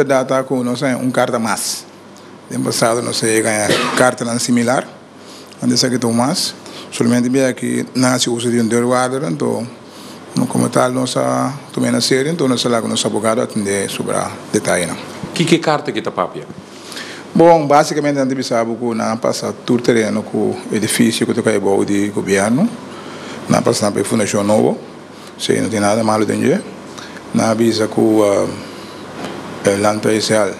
Bèrdat ta ku nos haña un karta mas. Den pasado nos a yega haña kartanan similar, anto esaki ta un mas. Solamente bia aki nan hasi uso di un deurwaarder, anto komo tal nos a tuma na serio, anto nos a laga nos abogado atendé sobra detayenan. Kiko e karta aki ta papia? Bon, básikamente nan ta bisa bo ku nan a pasa tur tereno ku edifisio ku ta kai bou di gobièrnu, nan a pasa nan pa e fundashon nobo. Sí, no tin nada malu den dje. Nan a bisa ku e landhuisel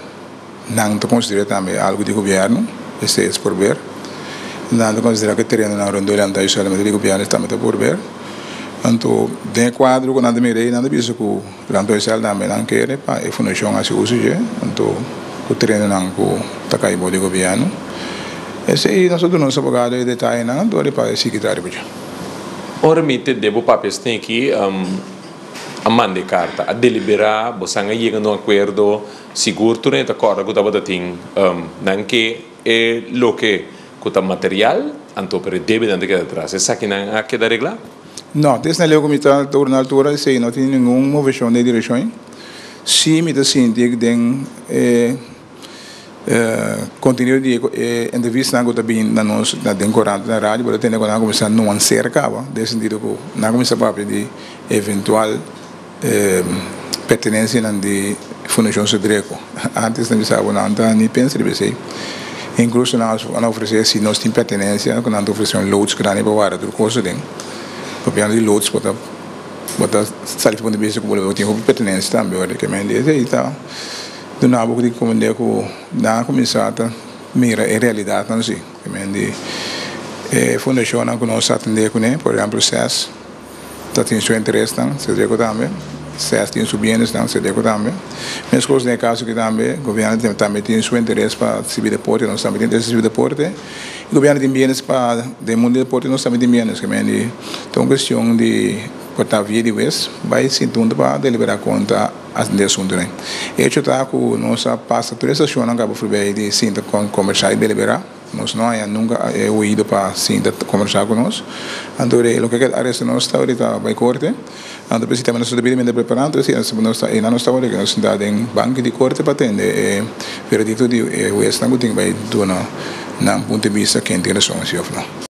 nan ta konsider'é tambe algu di gobièrnu, esei es por ber. Nan ta konsiderá ku e terenonan rondó e landhuisel tambe ta di gobièrnu, esei tambe ta por ber. Anto den e kuadro ku nan ta mira ei, nan ta bisa ku landhuisel tambe nan kere pa e fundashon hasi uso dje, anto ku terenonan ku ta kai bou di gobièrnu. Esei nos a duna nos abogado e detayenan, anto riba e sigui ta riba dje. Ora mi tende bo papia esneki, a manda e karta, a deliberá, bosan a yega na un akuerdo, sigur tur hende ta kòrda ku tabata tin nan ke e loke ku ta material, anto pero e debenan ta keda atras. Esakinan a keda reglá? No, desde leu ku mi ta tur na altura esei no tin ningun moveshon den e direkshon ei. Sí mi ta sinti den e. Kontenido di e entrevistanan ku ta bin na nos na den korant na radio bo ta tende ku nan a kuminsá nuanser kaba den sentido ku nan a kuminsá papia di eventual pertenensianan di Fundashon Sedreko. Antes nan bisa bo nan ta ni pensa riba esei. Inkluso nan a ofresé si nos tin pertenensia ku nan ta ofresé un loods grandi pa warda tur kos aden. Papiando di loods bo ta bo ta sali for punto di bista ku bo tin hopi pertenensia tambe ora ke men di esei ta. Duna bo di komprendé ku nan a kuminsá ta mira e realidatnan si. Ke men di e fundashonnan ku nos ta atendé kuné, por ehèmpel ses ta tin su interesnan, Sedreko tambe, ses tin su bienesnan, Sedreko tambe. Meskos den e kaso aki tambe, gobièrnu tambe tin su interes pa sirbi deporte, nos tambe tin interes pa sirbi deporte. I gobièrnu tin bienes pa den mundu di deporte, nos tambe tin bienes. Ke men di ta un kuestion di por ta via di wes bai sinta huntu pa deliberá konta. Di asuntunan. E hecho ta ku nos a pasa tur e seshonnan ku a forbij di sinta kombersá i deliberá. Nos no haña nunka e oido pa sinta kombersá ku nos. Anto e loke ke a resta nos ta ahorita bai korte. Anto p'esei tambe nos ta debidamente prepará. Anto esei nos ta einan nos ta wòrdu ke nos sinta den banki di korte pa tende e veredikto di e huesnan ku tin bai duna nan punto di bista ken tin rason si òf no.